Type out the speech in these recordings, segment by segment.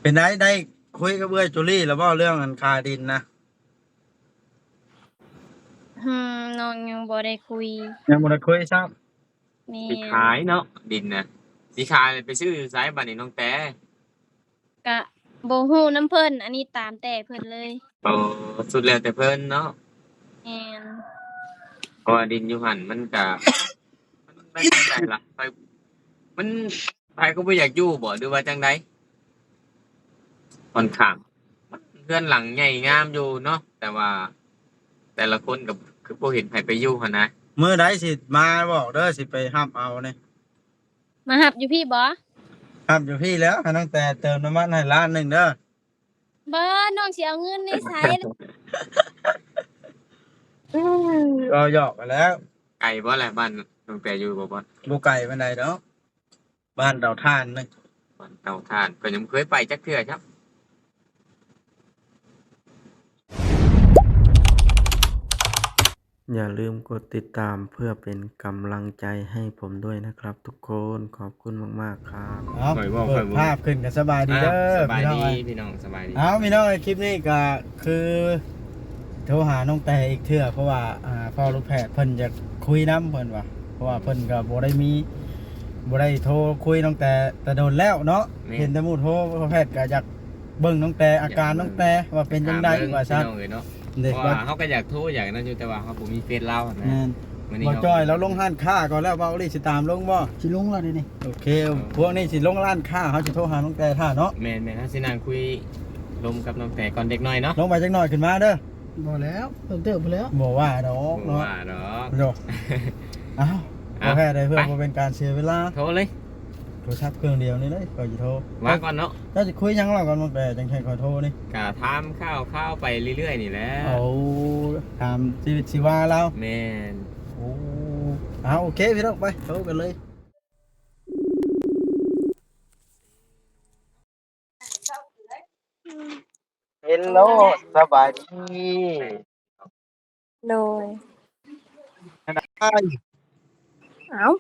ເປັນໃດ ໄດ້ຄຸຍກັບເອື້ອຍຈູລີແລ້ວບໍ່ ເລື່ອງອັນຄ່າດິນນະ? ອືມ ນ້ອງຍັງບໍ່ໄດ້ຄຸຍ. ຍັງບໍ່ໄດ້ຄຸຍຊ້ຳ? ແມ່ນ. ຊິຂາຍເນາະ ດິນນະ ຊິຂາຍແລ້ວໄປຊື້ຢູ່ໃສບາດນີ້ນ້ອງແຕ? ກະບໍ່ຮູ້ນຳເພິ່ນ ອັນນີ້ຕາມແຕ່ເພິ່ນເລີຍ. ອໍ ສຸດແລ້ວແຕ່ເພິ່ນເນາະ. ແມ່ນ. ເພາະວ່າດິນຢູ່ຫັ້ນມັນກະ ມັນແບບໃດລະ ໄປ ມັນ ໃຜກໍບໍ່ຢາກຢູ່ບໍ ຫຼືວ່າຈັ່ງໃດ? ຂ້ອນຂ້າງ ມັນເຮືອນຫຼັງໃຫຍ່ງາມຢູ່ເນາະ ແຕ່ວ່າແຕ່ລະຄົນກໍຄືບໍ່ເຫັນໃຜໄປຢູ່ຫັ້ນນະ. ມື້ໃດຊິມາບອກເດີ ຊິໄປຮັບເອົານີ້. ມາຮັບຢູ່ພີ້ບໍ? ຮັບຢູ່ພີ້ແລ້ວ ໃຫ້ນ້ອງແຕເຕີມນ້ຳມັນໃຫ້ລ້ານໜຶ່ງເດີ. ບໍ່ ນ້ອງຊິເອົາເງິນໃນໃສ? ເວົ້າຫຍອກຫັ້ນແຫຼ້ວ. ໄກບໍ່ລະ ບ້ານນ້ອງແຕຢູ່ບໍ່ບ່ອນ? ບໍ່ໄກປານໃດດອກ ບ້ານເຕົາຖ່ານນະ. ບ້ານເຕົາຖ່ານ ຂ້ອຍຍັງບໍ່ເຄີຍໄປຈັກເທື່ອຊ້ຳ. ຢ່າລືມກົດຕິດຕາມເພື່ອເປັນກຳລັງໃຈໃຫ້ຜົມດ້ວຍນະຄັບທຸກຄົນ. ຂອບຄຸນມາກໆຄັບ. ເອົາ ຂ້ອຍເວົ້າ ເປີດພາບຂຶ້ນກໍສະບາຍດີເດີ. ອ່າ ສະບາຍດີພີ່ນ້ອງ ພີ່ນ້ອງ ສະບາຍດີ. ເອົາ ພີ່ນ້ອງ ຄລິບນີ້ກໍຄືໂທຫານ້ອງແຕອີກເທື່ອ ເພາະວ່າ ອ່າ ພໍ່ລູກແພດເພິ່ນຢາກຄຸຍນຳເພິ່ນວ່າ ເພາະວ່າເພິ່ນກໍບໍ່ໄດ້ມີ ບໍ່ໄດ້ໂທຄຸຍນ້ອງແຕແຕ່ດົນແລ້ວເນາະ. ແມ່ນ. ເຫັນແຕ່ໝູ່ໂທ ພໍ່ແພດກໍຢາກເບິ່ງນ້ອງແຕ ອາການນ້ອງແຕວ່າເປັນຈັ່ງໃດວ່າຊັ້ນ. ເພາະວ່າເຮົາກໍຢາກໂທຢາກນັ້ນຢູ່ ແຕ່ວ່າເຮົາບໍ່ມີເຟສລາວຫັ້ນນະ. ແມ່ນ. ບໍ່ຈ່ອຍລາວລົງຮ້ານຄ້າກ່ອນແລ້ວ ເວົ້າລີຊິຕາມລົງບໍ່? ຊິລົງແລ້ວເດນີ້. ໂອເຄ ພວກນີ້ຊິລົງຮ້ານຄ້າ ເຮົາຊິໂທຫານ້ອງແຕຖ້າເນາະ. ແມ່ນໆ ເຮົາຊິນັ່ງຄຸຍລົມກັບນ້ອງແຕກ່ອນເດັກນ້ອຍເນາະ. ລົງໄປຈັກໜ້ອຍຂຶ້ນມາເດີ. ບໍ່ແລ້ວ ເພີ່ມເຕີມພຸ້ນແລ້ວ. ບໍ່ວ່າດອກເນາະ ບໍ່ວ່າດອກ. ເນາະ ເອົາ ເອົາ ບໍ່ແພ້ໃດ ເພື່ອບໍ່ເປັນການເສຍເວລາ ໂທເລີຍ. ໂທລະສັບເຄື່ອງດຽວນີ້ເລີຍ ຂ້ອຍຊິໂທ. ວ່າກ່ອນເນາະ. ເຈົ້າຊິຄຸຍຫຍັງລາວກັນ ນ້ອງແຕ ຈັ່ງໃຫ້ຂ້ອຍໂທນີ້? ກະຖາມຂ່າວຄາວໄປເລື້ອຍໆນີ້ແຫຼະ. ໂອ້ ຖາມຊີວິດຊີວາລາວ. ແມ່ນ. ໂອ້ ເອົາ ໂອເຄ ພີ່ນ້ອງ ໄປໂທກັນເລີຍ. ເຮລໂລ ສະບາຍດີ. ໂດຍ. ເອົ້າ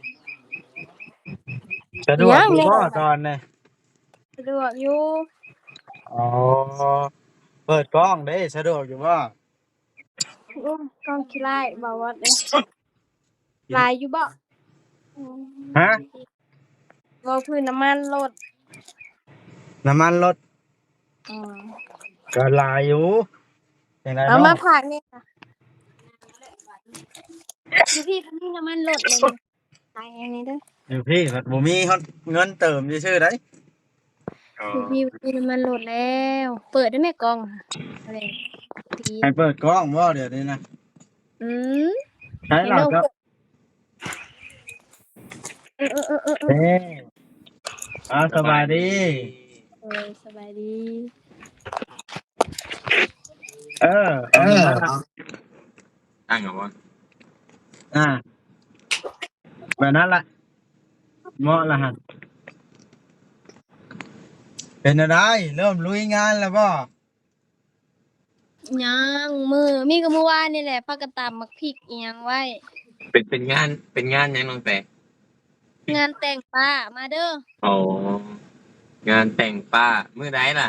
ສະດວກຢູ່ບໍ່ຕອນນີ້? ສະດວກຢູ່. ອໍ ເປີດກ້ອງເດ້ ສະດວກຢູ່ບໍ່? ໂອ້ຍ ກ້ອງຂີ້ຮ້າຍ ບໍ່ວັດເດ້. ຫຼາຍຢູ່ບໍ່? ຮະ? ເວົ້າເຖິງນ້ຳມັນລົດ. ນ້ຳມັນລົດ? ອືມ ກໍຫຼາຍຢູ່. ຈັ່ງໃດເນາະ? ເອົາມາຝາກແດ່. ຢູ່ພີ້ກໍມີນ້ຳມັນລົດເລີຍ. ຂາຍໃຫ້ແດ່ເດີ. ຢູ່ພີ້ພັດບໍ່ມີຮອດເງິນເຕີມຊື່ໆໃດ. ອໍ ຢູ່ພີ້ມີນ້ຳມັນລົດແລ້ວ. ເປີດໄດ້ແມ່ກ້ອງ. ໃຫ້ເປີດກ້ອງບໍ່ດຽວນີ້ນະ? ອືມ ໃຊ້ລາວເຈົ້າ. ເອີ ເອີ ເອີ ເອີ ເອີ ເອີ ເອີ ອ່າ ສະບາຍດີ. ໂດຍ ສະບາຍດີ. ເອີ ເອີ ຕັ້ງເອົາບໍ່? ອ່າ ແບບນັ້ນລະ ເໝາະລະຫັ້ນ. ເປັນແນວໃດ ເລີ່ມລຸຍງານແລ້ວບໍ່? ຍັງ ມື້ ມີກໍມື້ວານນີ້ແຫຼະ ພາກັນຕຳໝາກພິກອີ່ຫຍັງໄວ້. ເປັນ ເປັນງານ ເປັນງານຫຍັງນ້ອງແຕ? ງານແຕ່ງປ້າ ມາເດີ. ອໍ ງານແຕ່ງປ້າ ມື້ໃດລະ?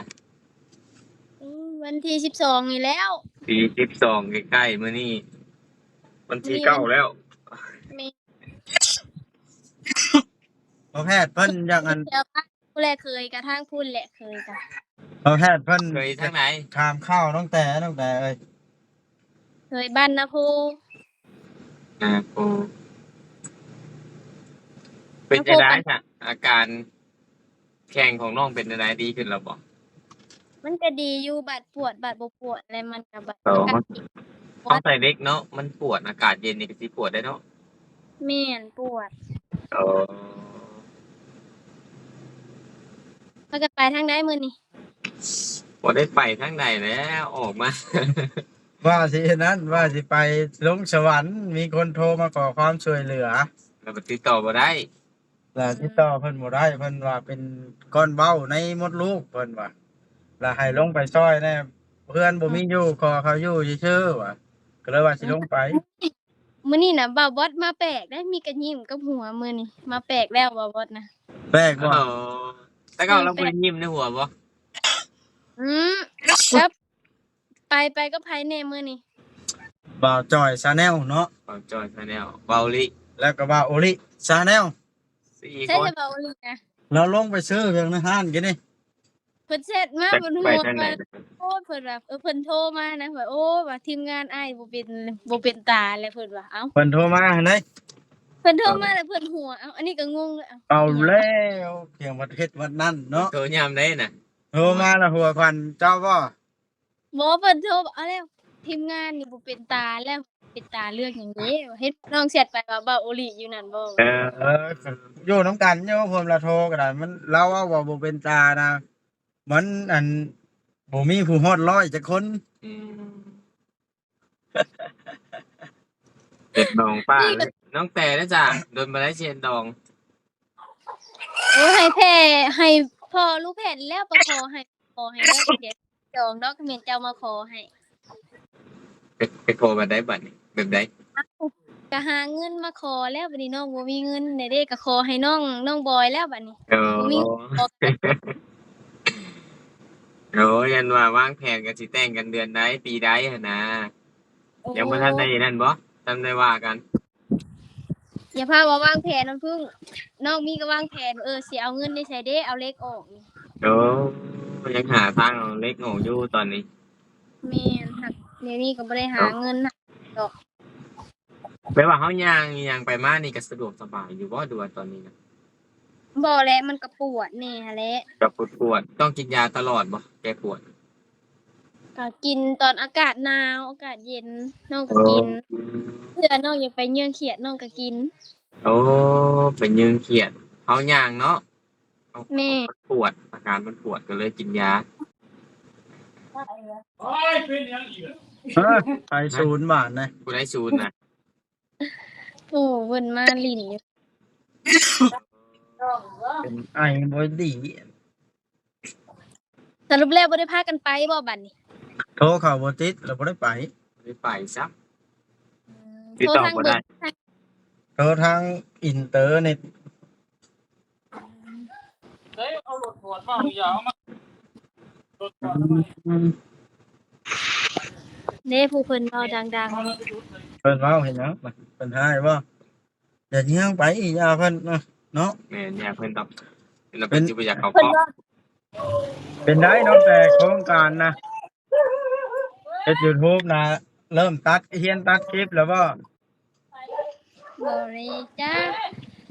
ອືມ ວັນທີສິບສອງນີ້ແລ້ວ. ທີສິບສອງ ໃກ້ໆມື້ນີ້ ວັນທີເກົ້າແລ້ວ. ແມ່ນ. ພໍ່ແພດເພິ່ນຢາກອັນ ແລ້ວ ຜູ້ແລເຄີຍກະທາງພຸ້ນແຫຼະ ເຄີຍກະ ພໍ່ແພດເພິ່ນເຄີຍທາງໃດ? ຖາມຂ່າວນ້ອງແຕ ນ້ອງແຕເອີຍ. ເຄີຍບ້ານນາໂພ. ນາໂພ. ເປັນຈັ່ງໃດ ນາໂພ ອາການແຂ້ງຂອງນ້ອງເປັນຈັ່ງໃດ ດີຂຶ້ນແລ້ວບໍ່? ມັນກະດີຢູ່ ບາດປວດບາດບໍ່ປວດ ແລະມັນກະບາດ ເອີ ມັນກະ ເຮົາໃສ່ເຫຼັກເນາະ ມັນປວດ ອາກາດເຢັນນີ້ກະຊິປວດໄດ໋ເນາະ. ແມ່ນ ປວດ. ເອີ ພາກັນໄປທາງໃດມື້ນີ້? ບໍ່ໄດ້ໄປທາງໃດແລ້ວ ອອກມາ ວ່າຊິນັ້ນ ວ່າຊິໄປລົງສະຫວັນ ມີຄົນໂທມາຂໍຄວາມຊ່ວຍເຫຼືອ ແລ້ວກໍຕິດຕໍ່ບໍ່ໄດ້ ແລ້ວຕິດຕໍ່ເພິ່ນບໍ່ໄດ້ ເພິ່ນວ່າເປັນກ້ອນເບົ້າໃນມົດລູກ ເພິ່ນວ່າ ແລ້ວໃຫ້ລົງໄປຊ່ອຍແດ່ ເຮືອນບໍ່ມີຢູ່ ຂໍເຂົາຢູ່ຊື່ໆວ່າ ກໍເລີຍວ່າຊິລົງໄປ. ມື້ນີ້ນະ ບ່າວບອດມາແປກເດ້ ມີກະຍິ້ມກັບຫົວມື້ນີ້ ມາແປກແລ້ວບ່າວບອດນະ. ແປກບໍ່? ອໍ ແຕ່ເກົ່າລາວບໍ່ໄດ້ຍິ້ມໃນຫົວບໍ່? ອືມ ແລ້ວໄປ ໄປກັບໃຜແດ່ມື້ນີ້? ບ່າວຈ່ອຍ Channel ເນາະ, ບ່າວຈ່ອຍ Channel ບ່າວລິ ແລ້ວກໍບ່າວໂອລິ Channel ສີ່ຄົນ. ໃຊ່ແຕ່ບ່າວໂອລິນະ? ລາວລົງໄປຊື້ເຄື່ອງໃນຮ້ານກີ້ນີ້. ເພິ່ນແຊັດມາ ເພິ່ນຫົວວ່າ ໂອ້ ເພິ່ນວ່າ ເອີ ເພິ່ນໂທມານະ ວ່າ ໂອ້ ວ່າທີມງານອ້າຍບໍ່ເປັນ ບໍ່ເປັນຕາແລ້ວ ເພິ່ນວ່າ. ເອົ້າ ເພິ່ນໂທມາຫັ້ນໃດ? ເພິ່ນໂທມາແລ້ວເພິ່ນຫົວ. ເອົ້າ ອັນນີ້ກໍງົງເລີຍ. ເອົາແລ້ວ ພຽງວັດເຮັດວັດນັ້ນເນາະ. ໂທຍາມໃດນະ? ໂທມາແລ້ວຫົວຂວັນເຈົ້າບໍ່? ບໍ່ ເພິ່ນໂທ ເອົາແລ້ວ ທີມງານນີ້ບໍ່ເປັນຕາແລ້ວ. ເປັນຕາເລື່ອງຫຍັງເດ້? ເຫັນນ້ອງແຊັດໄປວ່າບ່າວໂອລິຢູ່ນັ້ນບໍ່? ເອີ ຢູ່ນຳກັນຢູ່ ພວມລະໂທກໍໄດ້ ມັນ ລາວເວົ້າວ່າບໍ່ເປັນຕານະ ມັນ ອັນ ບໍ່ມີຜູ້ຮອດຮ້ອຍຈັກຄົນ. ອືມ ເປັນນ້ອງປ້າ ນ້ອງແຕ່ນະຈ້າ ດົນບໍ່ໄດ້ຊິເຫັນດອງ. ໂອ້ ໃຫ້ແຜ່ ໃຫ້ພໍ່ລູກແຜ່ນແລ້ວ ໄປຂໍໃຫ້ ຂໍໃຫ້ແລ້ວ ດອງດອກ ແມ່ນເຈົ້າມາຂໍໃຫ້. ໄປ ໄປຂໍແບບໃດບັດນີ້? ແບບໃດ? ເອົ້າ ກະຫາເງິນມາຂໍແລ້ວ ບັດນີ້ນ້ອງບໍ່ມີເງິນແດ່ເດ້ ກະຂໍໃຫ້ນ້ອງ ນ້ອງບອຍແລ້ວບັດນີ້. ເອີ ບໍ່ມີເງິນຂໍ. ໂອ້ຍ ອັນວ່າວາງແຜນກັນຊິແຕ່ງກັນເດືອນໃດ ປີໃດຫັ້ນນະ. ໂອ້ ຍັງບໍ່ທັນໄດ້ນັ້ນບໍ່? ທັນໄດ້ວ່າກັນ. ຢ່າພາວ່າວາງແຜນນ້ຳເພິ່ງ ນ້ອງມີກໍວາງແຜນ ເອີ ຊິເອົາເງິນໃນໃສເດ້ ເອົາເຫຼັກອອກນີ້. ໂອ້ ຍັງຫາທາງເອົາເຫຼັກອອກຢູ່ຕອນນີ້. ແມ່ນ ຫາກດຽວນີ້ກໍບໍ່ໄດ້ຫາເງິນດອກ. ແປວ່າເຮົາຍ່າງ ຍ່າງໄປມານີ້ກໍສະດວກສະບາຍຢູ່ບໍ່ ຫຼືວ່າຕອນນີ້ນະ? ບໍ່ແຫຼະ ມັນກໍປວດແດ່ຫັ້ນແຫຼະ. ກໍປວດໆ ຕ້ອງກິນຢາຕະຫຼອດບໍ່ ແກ້ປວດ? ກໍກິນຕອນອາກາດໜາວ ອາກາດເຢັນ ນ້ອງກໍກິນ. ເທື່ອນ້ອງຢາກໄປເຫຍື່ອງຂຽດ ນ້ອງກໍກິນ. ໂອ້ ໄປເຫຍື່ອງຂຽດ ເຮົາຍ່າງເນາະ. ແມ່ນ ມັນປວດ ອາການມັນປວດກໍເລີຍກິນຢາ. ເອີ ໃຜສູນບາດນະ? ຜູ້ໃດສູນນະ? ໂອ້ ເພິ່ນມາຫຼິ້ນຢູ່ ເປັນໄອບໍ່ດີ. ສະຫຼຸບແລ້ວບໍ່ໄດ້ພາກັນໄປບໍ່ບັດນີ້? ໂທເຂົ້າບໍ່ຕິດ ແລ້ວບໍ່ໄດ້ໄປ. ບໍ່ໄດ້ໄປຊ້ຳ. ອືມ ຕິດຕໍ່ບໍ່ໄດ້ ໂທທາງເບີ ໂທທາງອິນເຕີເນັດ. ເອີ ເອົາລົດຖອດມາ ຢ່າເອົາມາ ອືມ ເດ້ ຜູ້ເພິ່ນເວົ້າດັງໆ ເພິ່ນເວົ້າເຮັດຫຍັງ? ເພິ່ນຮ້າຍບໍ່? ຢ່າເຍືອງໄປ ຢ່າເພິ່ນນະເນາະ. ແມ່ນ ຢ່າເພິ່ນດອກ ເປັນ ເປັນ ເປັນໄດນ້ອງແຕ່ໂຄງການນະ ເຮັດ YouTube ນະ ເລີ່ມຕັດ ຮຽນຕັດຄລິບແລ້ວບໍ່? ບໍ່ເລີຍຈ້າ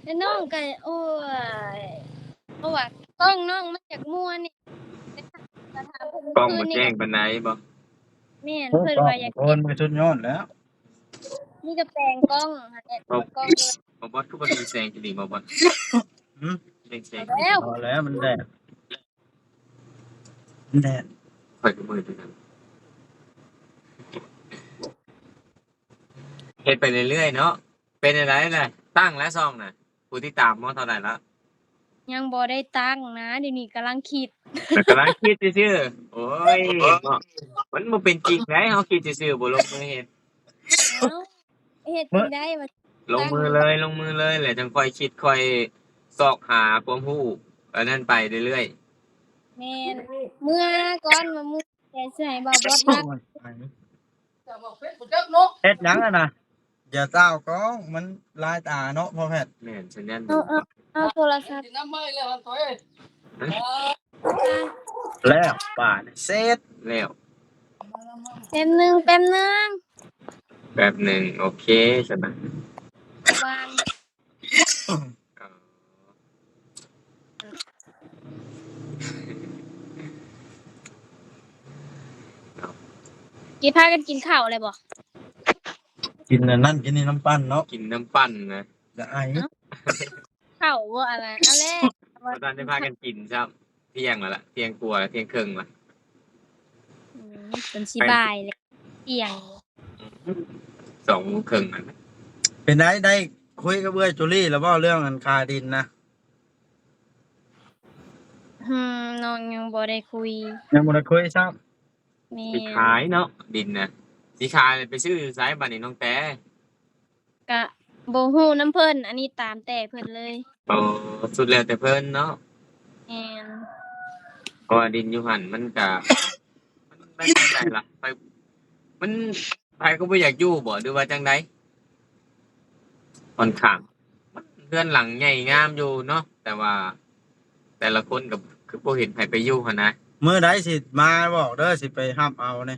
ແຕ່ນ້ອງກໍ ໂອ້ຍ ເພາະວ່າກ້ອງນ້ອງມັນຢາກມົວນີ້ ກ້ອງບໍ່ແຈ້ງປານໃດບໍ່? ແມ່ນ ເພິ່ນວ່າຢາກ ໂອ້ຍ ມັນກໍສຸດຍອດແລ້ວ. ມີແຕ່ແປງກ້ອງຫັ້ນແຫຼະ ກ້ອງ. ບໍ່ບອດ ຄືບໍ່ມີແສງອີ່ຫຼີບໍ່ບອດ? ຫື? ເປັນແສງ ພໍແລ້ວ ພໍແລ້ວ ມັນແດດ ມັນແດດ. ຂ້ອຍກໍເມື່ອຍຄືກັນ. ເຮັດໄປເລື້ອຍໆເນາະ. ເປັນຈັ່ງໃດລະ? ຕັ້ງແລ້ວຊ່ອງນະ? ຜູ້ຕິດຕາມບໍ່ເທົ່າໃດລະ? ຍັງບໍ່ໄດ້ຕັ້ງນະ ດຽວນີ້ກຳລັງຄິດ ກຳລັງຄິດຊື່ໆ. ໂອ້ຍ ເນາະ ມັນບໍ່ເປັນຈິງໃດ ເຮົາຄິດຊື່ໆ ບໍ່ລົງມືເຮັດ. ເອົ້າ ເຮັດຈັ່ງໃດວະ? ລົງມືເລີຍ ລົງມືເລີຍ ແລ້ວຈັ່ງຄ່ອຍຄິດ ຄ່ອຍຊອກຫາຄວາມຮູ້ອັນນັ້ນໄປເລື້ອຍໆ. ແມ່ນ ເມື່ອກ່ອນ ມາມື້ແຕ່ຊິໃຫ້ບ່າວບອດ ເຮັດຫຍັງຫັ້ນນະ? ຢ່າຕ້າວກ້ອງ ມັນລາຍຕາເນາະພໍ່ແພດ. ແມ່ນ ສັນຍານ ເອົາ ເອົາ ເອົາໂທລະສັບ ແລ້ວບາດເສັດແລ້ວ. ແປັບໜຶ່ງ ແປັບໜຶ່ງ ແປັບໜຶ່ງ ໂອເຄຊັ້ນນະ ວາງ. ກິນ ພາກັນກິນເຂົ້າແລ້ວບໍ່? ກິນອັນນັ້ນ ກິນນີ້ ນ້ຳປັ່ນເນາະ ກິນນ້ຳປັ່ນນະ ຈະໄອ. ເອົ້າ ເຂົ້າບໍ່ອັນນັ້ນ ເອົາແລ້ວ ບໍ່ທັນໄດ້ພາກັນກິນຊ້ຳ. ທ່ຽງແລ້ວລະ ທ່ຽງກວ່າ ທ່ຽງເຄິ່ງລະ. ອືມ ຈົນຊິບ່າຍແລ້ວ ທ່ຽງ ສອງໂມງເຄິ່ງຫັ້ນ. ເປັນໃດ ໄດ້ຄຸຍກັບເອື້ອຍຈູລີແລ້ວບໍ່ ເລື່ອງອັນຄ່າດິນນະ? ອືມ ນ້ອງຍັງບໍ່ໄດ້ຄຸຍ ຍັງບໍ່ໄດ້ຄຸຍຊ້ຳ. ແມ່ນ ຊິຂາຍເນາະ ດິນນະ ຊິຂາຍແລ້ວໄປຊື້ຢູ່ໃສບັດນີ້ນ້ອງແຕ? ກະບໍ່ຮູ້ນຳເພິ່ນ ອັນນີ້ຕາມແຕ່ເພິ່ນເລີຍ. ອໍ ສຸດແລ້ວແຕ່ເພິ່ນເນາະ. ແມ່ນ ເພາະວ່າດິນຢູ່ຫັ້ນມັນກະ ລະ ໃຜ ມັນ ໃຜກໍບໍ່ຢາກຢູ່ບໍ ຫຼືວ່າຈັ່ງໃດ? ຂ້ອນຂ້າງ ເຮືອນຫຼັງໃຫຍ່ງາມຢູ່ເນາະ ແຕ່ວ່າແຕ່ລະຄົນກໍຄືບໍ່ເຫັນໃຜໄປຢູ່ຫັ້ນນະ. ມື້ໃດຊິມາບອກເດີ ຊິໄປຮັບເອົານີ້.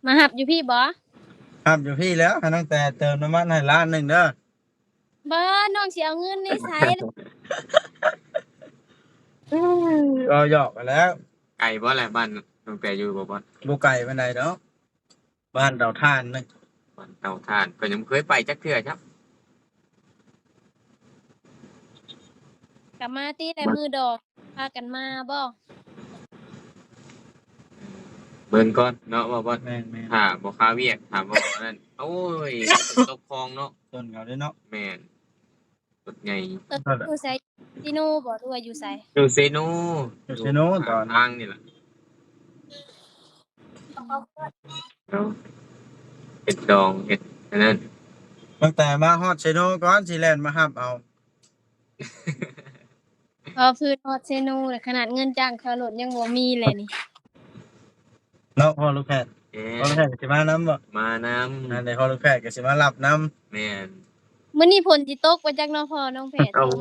ມາຮັບຢູ່ພີ້ບໍ? ຮັບຢູ່ພີ້ແລ້ວ ຫານ້ອງແຕເຕີມນ້ຳມັນໃຫ້ລ້ານໜຶ່ງເດີ. ບໍ່ ນ້ອງຊິເອົາເງິນໃນໃສ? ເວົ້າຫຍອກກັນແລ້ວ. ໄກບໍ່ແຫຼະ ບ້ານນ້ອງແຕຢູ່ບໍ່? ບໍ່ໄກປານໃດດອກ ບ້ານເຕົາຖ່ານນະ. ບ້ານເຕົາຖ່ານ ຂ້ອຍຍັງບໍ່ເຄີຍໄປຈັກເທື່ອຊ້ຳ. ກະມາຕິແຫຼະ ມື້ດອງ ພາກັນມາບໍ? ເບິ່ງກ່ອນເນາະ ວ່າບໍ່ ແມ່ນໆ ຖ້າບໍ່ຄາວຽກ ຖ້າບໍ່ອັນນັ້ນ ໂອ້ຍ ຝົນຕົກຄອງເນາະ ຕົ້ນເຂົາເດ້ເນາະ. ແມ່ນ ຕົ້ນໃຫຍ່. ເອີ ຢູ່ໃສ? ເຊໂນບໍ ຫຼືວ່າຢູ່ໃສ? ຢູ່ເຊໂນ ຢູ່ເຊໂນຕອນທາງນີ້ລະ. ເອົາ ເຮັດດອງ ເຮັດອັນນັ້ນ ຕັ້ງແຕ່ມາຮອດເຊໂນກ່ອນ ຊິແລ່ນມາຮັບເອົາ. ພໍພື້ນຮອດເຊໂນແລ້ວ ຂະໜາດເງິນຈ້າງຄ່າລົດຍັງບໍ່ມີແຫຼະນີ້ ເນາະ ພໍ່ລູກແພດ. ເອີ ພໍ່ລູກແພດກໍຊິມານຳບໍ? ມານຳ. ອັນໃດພໍ່ລູກແພດກໍຊິມາຮັບນຳ. ແມ່ນ. ມື້ນີ້ຝົນຊິຕົກບໍ່ຈັກເນາະ ພໍ່ນ້ອງແພດ. ໂອ້ໂ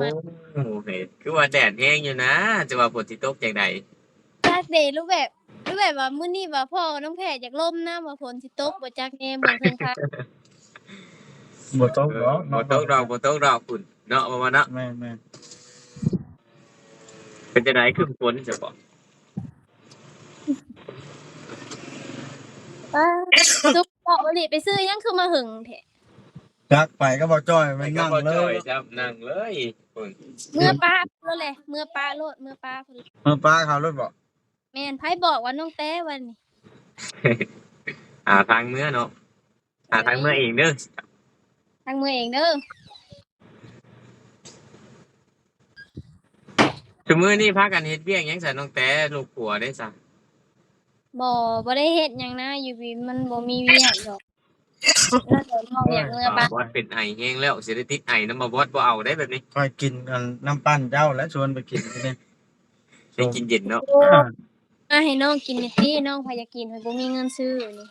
ຫ ຄືວ່າແດດແຮງຢູ່ນະ ຈະວ່າຝົນຊິຕົກຈັ່ງໃດ? ຈັກເດ ຫຼືແບບ ຫຼືແບບວ່າມື້ນີ້ວ່າພໍ່ນ້ອງແພດຢາກລົມນຳ ວ່າຝົນຊິຕົກບໍ່ຈັກແນ່ ເບິ່ງເທິງຟ້າ. ບໍ່ຕົກດອກ ບໍ່ຕົກດອກ ບໍ່ຕົກດອກພຸ້ນເນາະ ວ່າວ່າເນາະ. ແມ່ນໆ. ເປັນຈັ່ງໃດ ຄືຝົນຊະບໍ? ປ້າ ສຸກເວົ້າອີ່ຫຼີ ໄປຊື້ຫຍັງຄືມາຫຶງແທ້? ຈັກ ໄປກັບບ່າວຈ້ອຍ ໄປກັບບ່າວຈ້ອຍ ນັ່ງເລີຍ ນັ່ງເລີຍ. ເມືອປະໂລດແຫຼະ ເມືອປະໂລດ ເມືອປະພຸ້ນ ເມືອປະເຂົາໂລດບໍ? ແມ່ນ. ໃຜບອກວ່ານ້ອງແຕ້ວ່ານີ້? ຫາທາງເມືອເນາະ ຫາທາງເມືອເອງເດີ ທາງເມືອເອງເດີ. ຊຸມື້ນີ້ພາກັນເຮັດວຽກຫຍັງຊະນ້ອງແຕ້ ລູກຜົວເດ້ຊະ? ບໍ່ ບໍ່ໄດ້ເຮັດຫຍັງນະ ຢູ່ວິນມັນບໍ່ມີວຽກດອກ. ເຮົາກໍເວົ້າຫຍັງເມືອບ້ານ. ບ່າວບອດເປັນໄອແຮງແລ້ວ ຊິໄດ້ຕິດໄອນຳບ່າວບອດ ບໍ່ເອົາໄດ໋ແບບນີ້. ຂ້ອຍກິນອັນນ້ຳປັ່ນເຈົ້າແຫຼະ ຊວນໄປກິນຢູ່ນີ້ ໄດ້ກິນເຢັນເນາະ. ໂອ້ ມາໃຫ້ນ້ອງກິນແດ່ຕິ ນ້ອງໃຜຢາກກິນ ຂ້ອຍບໍ່ມີເງິນຊື້ນີ້.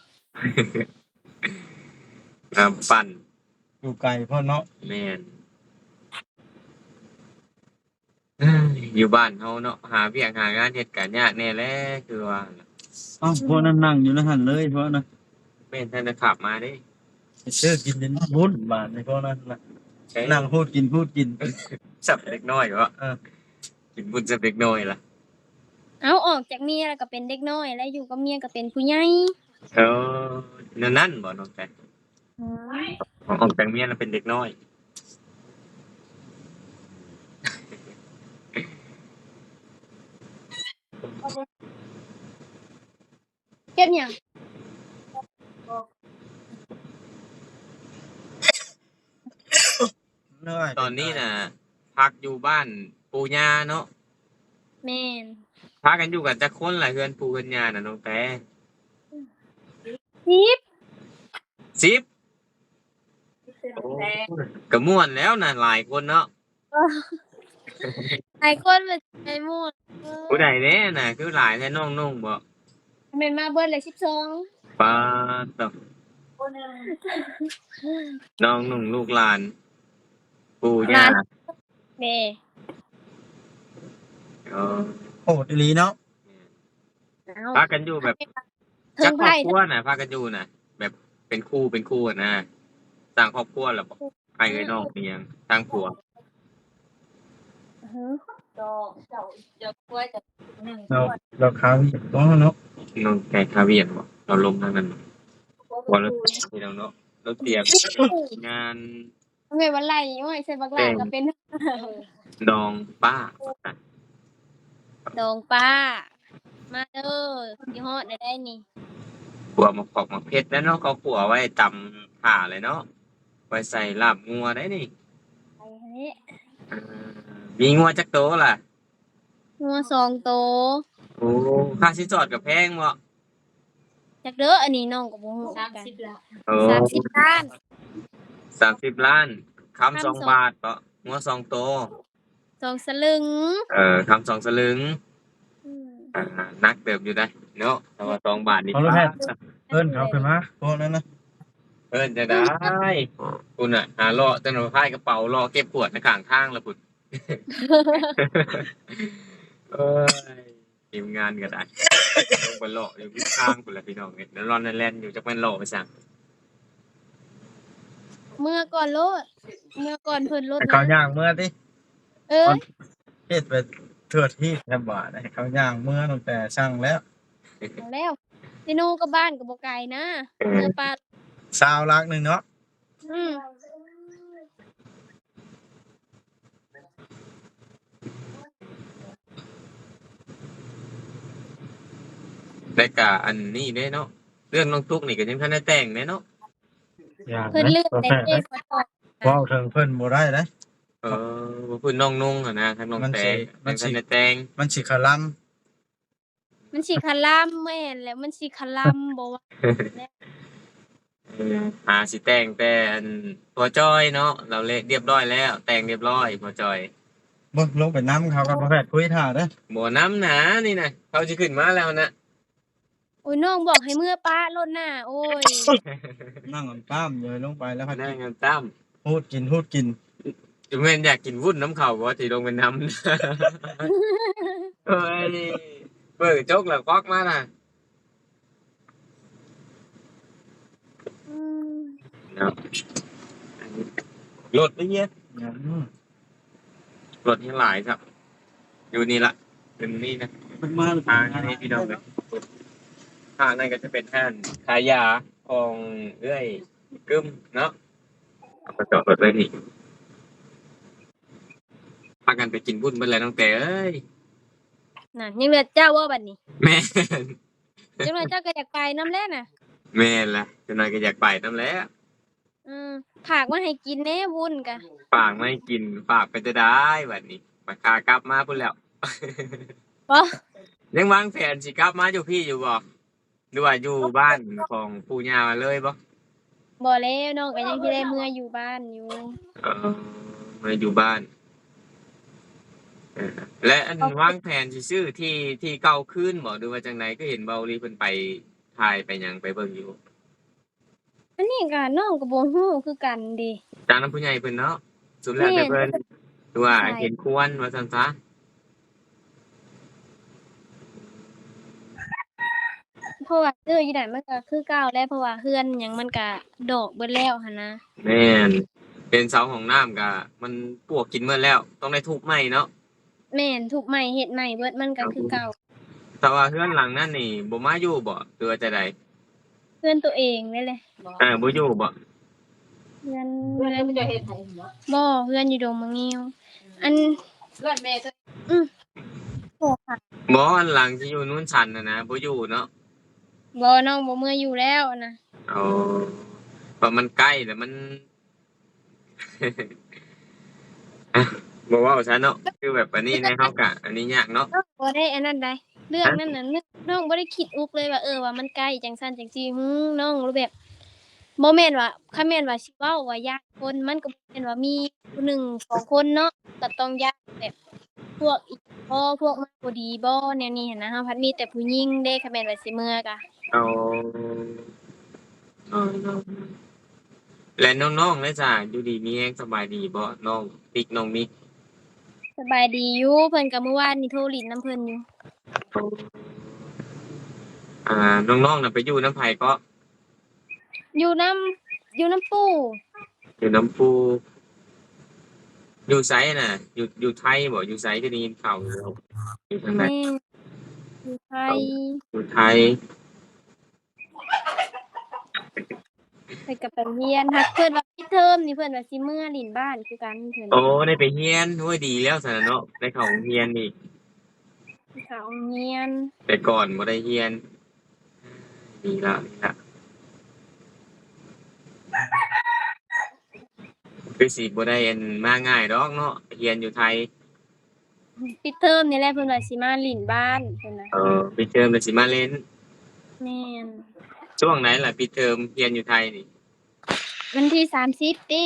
ນ້ຳປັ່ນ ຢູ່ໄກໂພດເນາະ. ແມ່ນ. ຢູ່ບ້ານເຮົາເນາະ ຫາວຽກຫາງານເຮັດກະຍາກແດ່ແຫຼະ ຄືວ່າ. ເອົ້າ ພວກນັ້ນນັ່ງຢູ່ໃນຫັ້ນເລີຍພວກນັ້ນ. ແມ່ນ ທ່ານໄດ້ຂັບມາເດ້ ໄປຊື້ກິນເປັນບຸນບາດນີ້ພວກນັ້ນນະ. ເອີ ນັ່ງພູດກິນພູດກິນ ສ່ຳເດັກນ້ອຍເບາະ. ເອີ ກິນບຸນສ່ຳເດັກນ້ອຍລະ. ເອົ້າ ອອກຈາກເມຍລະກະເປັນເດັກນ້ອຍ ແລະຢູ່ກັບເມຍກະເປັນຜູ້ໃຫຍ່. ເອີ ແນວນັ້ນເບາະນ້ອງແຕ? ອືມ ອອກຈາກເມຍລະເປັນເດັກນ້ອຍ. ເຮັດຫຍັງ? ຕອນນີ້ນະ ພັກຢູ່ບ້ານປູ່ຍ່າເນາະ. ແມ່ນ. ພາກັນຢູ່ກັນຈັກຄົນລະ ເຮືອນປູ່ເຮືອນຍ່ານະນ້ອງແຕ? ສິບ. ສິບ? ໂອ້ ກະມ່ວນແລ້ວນະ ຫຼາຍຄົນເນາະ. ຫຼາຍຄົນເປັນໄປໝົດ. ເອີ ຜູ້ໃດແດ່ນະ ຄືຫຼາຍແທ້ ນ້ອງນຸ່ງບໍ? ແມ່ນມາເບິດແລ້ວ ສິບສອງ. ປາດໂທ້ ນ້ອງນຸ່ງລູກຫຼານ ປູ່ຍ່າ ຫຼານ ແມ່. ໂອ້ ໂຫດອີ່ຫຼີເນາະ. ເອົ້າ ພາກັນຢູ່ແບບ ຈັກຄອບຄົວນະ ພາກັນຢູ່ນະ ແບບເປັນຄູ່ເປັນຄູ່ນະ ສ້າງຄອບຄົວແລ້ວບໍ? ອ້າຍເອື້ອຍນ້ອງອີ່ຫຍັງ ທາງຜົວ. ອືຮຶ ດອກ ດອກ ດອກ ດອກ ດອກຄາວຽກເນາະ. ນ້ອງແຕຄາວຽກບໍ? ລາວລົມທາງນັ້ນ ບໍ່ ລາວເນາະ ລາວຕຽມງານ. ແມ່ນວ່າໄລ່ອ້ອຍໃສ່ບັກຫຼ້າກໍເປັນ ດອງປ້າ ດອງປ້າ ມາເດີ ຊິຮອດແລ້ວໄດ໋ນີ້. ຂົ້ວໝາກຂອກໝາກເຜັດແລ້ວເນາະ ເຂົາຂົ້ວໄວ້ຕຳຖ້າເລີຍເນາະ ໄວ້ໃສ່ລາບງົວໄດ໋ນີ້. ໄປຫັ້ນແຫຼະ. ເອີ ມີງົວຈັກໂຕລະ? ງົວສອງໂຕ. ໂອ້ ຄ່າສິນສອດກໍແພງເນາະ. ຈັກເດີ ອັນນີ້ນ້ອງກໍບໍ່ຮູ້ຄືກັນ. ໂອ້ ສາມສິບລ້ານ ສາມສິບລ້ານ ຄຳສອງບາດເນາະ ງົວສອງໂຕ ສອງສະລຶງ. ເອີ ຄຳສອງສະລຶງ. ອືມ ອ່າ ໜັກເຕີບຢູ່ໃດ໋. ເນາະ ແຕ່ວ່າສອງບາດນີ້ ເອົາລົດແຮດ ເອີ້ນເຂົາຂຶ້ນມາ ພວກນັ້ນນະ ເອີ້ນຈັ່ງໃດ ພຸ້ນນະ ຫາເລາະ ແຕ່ນະ ພາຍກະເປົາ ເລາະເກັບຂວດນະ ຂ້າງທາງລະພຸ້ນ ໂອ້ຍ ທີມງານກະໄດ້ ລົງໄປເລາະຢູ່ທາງພຸ້ນລະ ພີ່ນ້ອງເອີຍ ແລ່ນລອນແລ່ນແລ່ນຢູ່ ຈັກແມ່ນເລາະໄປໃສ. ເມືອກ່ອນໂລດ ເມືອກ່ອນເພິ່ນໂລດ ໃຫ້ເຂົາຍ່າງເມືອຕິ ເອີ ເຮັດໄປທົ່ວທີບແທ້ບາດ ໃຫ້ເຂົາຍ່າງເມືອຕັ້ງແຕ່ສັ່ງແລ້ວ ແລ້ວ ຊິໂນກັບບ້ານກະບໍ່ໄກນະ ເອີ ເມືອປາ ຊາວຫຼັກໜຶ່ງເນາະ ອືມ ແລະກະອັນນີ້ເດ້ເນາະ ເລື່ອງນ້ອງຕຸກນີ້ກະຍັງທັນໄດ້ແຕ່ງເດ້ເນາະ ເພິ່ນເລື່ອງໄດ້ເດ້ ເວົ້າເຖິງເພິ່ນບໍ່ໄດ້ເດ້ ເອີ ເພິ່ນນ້ອງນຸ່ງຫັ້ນນະ ທາງນ້ອງແຕງ ມັນຊິ ມັນຊິ ຍັງທັນໄດ້ແຕ່ງ ມັນຊິຄະລຳ ມັນຊິຄະລຳ ແມ່ນແຫຼະ ມັນຊິຄະລຳ ບໍ່ວ່າແລ້ວ ເອີ ຫາຊິແຕ່ງແຕ່ອັນ ພໍ່ຈ້ອຍເນາະ ລາວລຽບຮ້ອຍແລ້ວ ແຕ່ງລຽບຮ້ອຍ ພໍ່ຈ້ອຍ ເບິ່ງ ລົງໄປນຳເຂົາກັບພໍ່ແພດຄຸຍຖ້າເດີ ບໍ່ນຳນາ ນີ້ນະ ເຂົາຊິຂຶ້ນມາແລ້ວນະ ໂອ້ຍ ນ້ອງບອກໃຫ້ເມືອປະໂລດນາ ໂອ້ຍ ນັ່ງກຳຕ້ຳຢູ່ ລົງໄປແລ້ວຄ່ອຍ ນັ່ງກຳຕ້ຳ ຮູດກິນ ຮູດກິນ ຈະແມ່ນຢາກກິນວຸ້ນນຳເຂົາບໍ່ ທີ່ລົງໄປນຳ ໂອ້ຍ ເປີດກະຈົກແລ້ວຄວັກມານະ ອືມ ເນາະ ລົດໄດ້ເຢັດ ອືມ ລົດແຮງຫຼາຍຄັບ ຢູ່ນີ້ລະ ເປັນນີ້ນະ ທາງນີ້ພີ່ນ້ອງເອີຍ ທາງນັ້ນກະຈະເປັນຮ້ານຂາຍຢາຂອງເອື້ອຍກຶມເນາະ ເຮົາກະຈອດລົດໄວ້ນີ້ ພາກັນໄປກິນບຸນເບິດແລ້ວນ້ອງແຕເອີຍ ນັ້ນ ຍັງເຫຼືອເຈົ້າບໍ່ບາດນີ້ ແມ່ນ ຈັກໜ້ອຍເຈົ້າກະຢາກໄປນຳແລ້ວນະ ແມ່ນລະ ຈັກໜ້ອຍກະຢາກໄປນຳແລ້ວ ອືມ ຝາກມາໃຫ້ກິນແດ່ ວຸ້ນກະ ຝາກມາໃຫ້ກິນ ຝາກໄປແຕ່ໃດບາດນີ້ ບາດຂາກັບມາພຸ້ນແລ້ວ ບໍ່ ຍັງວາງແຜນຊິກັບມາຢູ່ພີ້ຢູ່ບໍ່ ຫຼືວ່າຢູ່ບ້ານຂອງປູ່ຍ່າເລີຍບໍ່? ບໍ່ແລ້ວ ນ້ອງກະຍັງຊິໄດ້ເມືອຢູ່ບ້ານຢູ່ ເອີ ເມືອຢູ່ບ້ານ ເອີ ແລະ ອັນ ວາງແຜນຊິຊື້ທີ່ ທີ່ເກົ່າຄືນບໍ່ ຫຼືວ່າຈັ່ງໃດ ຄືເຫັນເບົາລີເພິ່ນໄປຖ່າຍໄປຫຍັງ ໄປເບິ່ງຢູ່ ອັນນີ້ກະນ້ອງກະບໍ່ຮູ້ຄືກັນເດ ຈາກນຳຜູ້ໃຫຍ່ເພິ່ນເນາະ ສຸດແລ້ວແຕ່ເພິ່ນ ແມ່ນ ຫຼືວ່າເຫັນຄວນວ່າຊັ້ນຊະ ເພາະວ່າຊື້ຢູ່ໃດມັນກະຄືເກົ່າແຫຼະ ເພາະວ່າເຮືອນຫຍັງມັນກະດອກເບິດແລ້ວຫັ້ນນະ ແມ່ນ ເປັນເສົາຫ້ອງນ້ຳກະມັນປວກກິນເບິດແລ້ວ ຕ້ອງໄດ້ທຸບໃໝ່ເນາະ ແມ່ນ ທຸບໃໝ່ເຮັດໃໝ່ເບິດ ມັນກະຄືເກົ່າ ແຕ່ວ່າເຮືອນຫຼັງນັ້ນນີ້ບໍ່ມາຢູ່ບໍ່ ຫຼືວ່າຈັ່ງໃດ? ເຮືອນໂຕເອງເດ້ແຫຼະ ເອີ ບໍ່ຢູ່ບໍ່? ເຮືອນ ເຮືອນເຂົາເຈົ້າເຮັດໃຫ້ບໍ່? ບໍ່ ເຮືອນຢູ່ດົງມະງິ້ວ ອັນ ເຮືອນແມ່ເຈົ້າ ອື ບໍ່ ອັນຫຼັງທີ່ຢູ່ໂນນສັນຫັ້ນນະ ບໍ່ຢູ່ເນາະ? ບໍ່ ນ້ອງບໍ່ເມືອຢູ່ແລ້ວນະ ເອົາ ວ່າມັນໃກ້ແລ້ວມັນ ອ່ະ ບໍ່ເວົ້າຊະເນາະ ຄືແບບອັນນີ້ແນ່ ເຮົາກະອັນນີ້ຍາກເນາະ ບໍ່ໄດ້ອັນນັ້ນໃດ ເລື່ອງນັ້ນນະ ນ້ອງບໍ່ໄດ້ຄິດອຸກເລີຍວ່າ ເອີ ວ່າມັນໃກ້ຈັ່ງຊັ້ນຈັ່ງຊີ້ ຫື ນ້ອງແບບ ບໍ່ແມ່ນວ່າ ຄັນແມ່ນວ່າຊິເວົ້າວ່າຢ້ານຄົນ ມັນກະບໍ່ແມ່ນວ່າມີຜູ້ໜຶ່ງສອງຄົນເນາະ ກະຕ້ອງຢ້ານແບບ ພວກອີ່ພໍ ພວກມັນບໍ່ດີບໍ່ ແນວນີ້ຫັ້ນນະ ເຮົາພັດມີແຕ່ຜູ້ຍິງເດ້ ຄັນແມ່ນວ່າຊິເມືອກະ ເອົາ ແລະ ນ້ອງໆ ເດຊະ ຢູ່ດີມີແຮງ ສະບາຍດີບໍ່ ນ້ອງປິກ ນ້ອງມິກ? ສະບາຍດີຢູ່ ເພິ່ນກະມື້ວານນີ້ໂທຫຼິ້ນນຳເພິ່ນຢູ່ ອ່າ ນ້ອງໆ ນະ ໄປຢູ່ນຳໃຜເກາະ? ຢູ່ນຳ ຢູ່ນຳປູ່ ຢູ່ນຳປູ່ ຢູ່ໃສນະ? ຢູ່ ຢູ່ໄທບໍ່? ຢູ່ໃສ ຄືໄດ້ຍິນຂ່າວຢູ່ ຢູ່ທາງໃດ? ແມ່ນ ຢູ່ໄທ ຢູ່ໄທ ເພິ່ນກະໄປຮຽນ ຫາກເພິ່ນວ່າປິດເທີມນີ້ ເພິ່ນວ່າຊິເມືອຫຼິ້ນບ້ານຄືກັນເພິ່ນ ໂອ້ ໄດ້ໄປຮຽນ ໂອ້ຍ ດີແລ້ວຊັ້ນນະເນາະ ໄດ້ເຂົ້າໂຮງຮຽນອີກ ເຂົ້າໂຮງຮຽນ ແຕ່ກ່ອນບໍ່ໄດ້ຮຽນ ດີລະ ດີລະ ຄືຊິບໍ່ໄດ້ອັນ ມາງ່າຍດອກເນາະ ຮຽນຢູ່ໄທ ປິດເທີມນີ້ແຫຼະ ເພິ່ນວ່າຊິມາຫຼິ້ນບ້ານເພິ່ນນະ ເອີ ປິດເທີມແລ້ວຊິມາຫຼິ້ນ ແມ່ນ ຊ່ວງໃດລະປິດເທີມ ຮຽນຢູ່ໄທນີ້? ວັນທີສາມສິບຕິ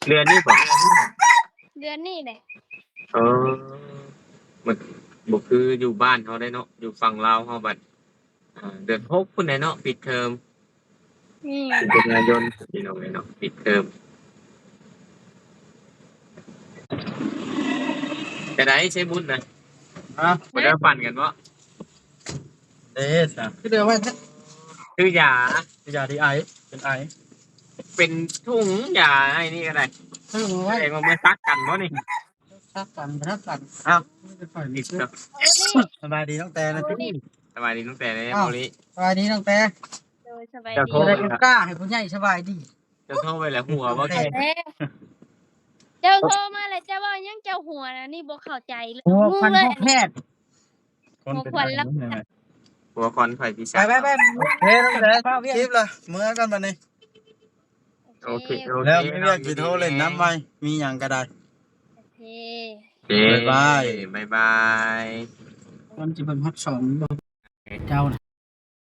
ເດືອນນີ້ບໍ່? ເດືອນນີ້ແຫຼະ ເອີ ມັນບໍ່ຄືຢູ່ບ້ານເຮົາໄດ໋ເນາະ ຢູ່ຝັ່ງລາວເຮົາບັດ ອ່າ ເດືອນຫົກພຸ້ນແຫຼະເນາະ ປິດເທີມ. ອືມ ມິຖຸນາຍົນ ພີ່ນ້ອງເອີຍເນາະ ປິດເທີມ. ຈະໄດ້ໃຊ້ບຸນນະ? ຮະ? ບໍ່ໄດ້ປັ່ນກັນບໍ່? ເດ້ຊະ ຄືເດີມໄວ້ ຄືຢາ ຄືຢາທີ່ໄອ ເປັນໄອ ເປັນທຸງຢາໄອ້ນີ້ກໍໄດ້ ຖືໄວ້ ແສດງວ່າເມືອສັກກັນບໍ່ນີ້? ສັກກັນ ສັກກັນ. ອ້າວ ສະບາຍດີນ້ອງແຕນະ. ສະບາຍດີນ້ອງແຕນະ ໂມລິ. ສະບາຍດີນ້ອງແຕນ. ໂດຍ ສະບາຍດີ. ເຈົ້າໂທໄປແລ້ວ ກ້າໃຫ້ຜູ້ໃຫຍ່ສະບາຍດີ. ເຈົ້າໂທໄປແລ້ວ ຫົວບໍ່? ເຈົ້າໂທມາແລ້ວ ເຈົ້າເວົ້າຫຍັງ? ເຈົ້າຫົວນະ ນີ້ບໍ່ເຂົ້າໃຈເລີຍ. ຫົວຄວັນ ງງເລີຍ ພວກແພດ ຫົວຄວັນລະ ຫົວຄວັນໄຟພິສາ. ໄປໆໆ ໂອເຄ ນ້ອງແຕນ ຄລິບລະ ເມືອກ່ອນບັດນີ້. ໂອເຄ ໂອເຄ ແລ້ວມີວຽກຊິໂທຫຼິ້ນນຳໃໝ່ ມີຫຍັງກໍໄດ້. ໂອເຄ ບາຍບາຍ ບາຍບາຍ. ມັນຊິເບິ່ງຮອດສອງບໍ່ ເຈົ້ານະ?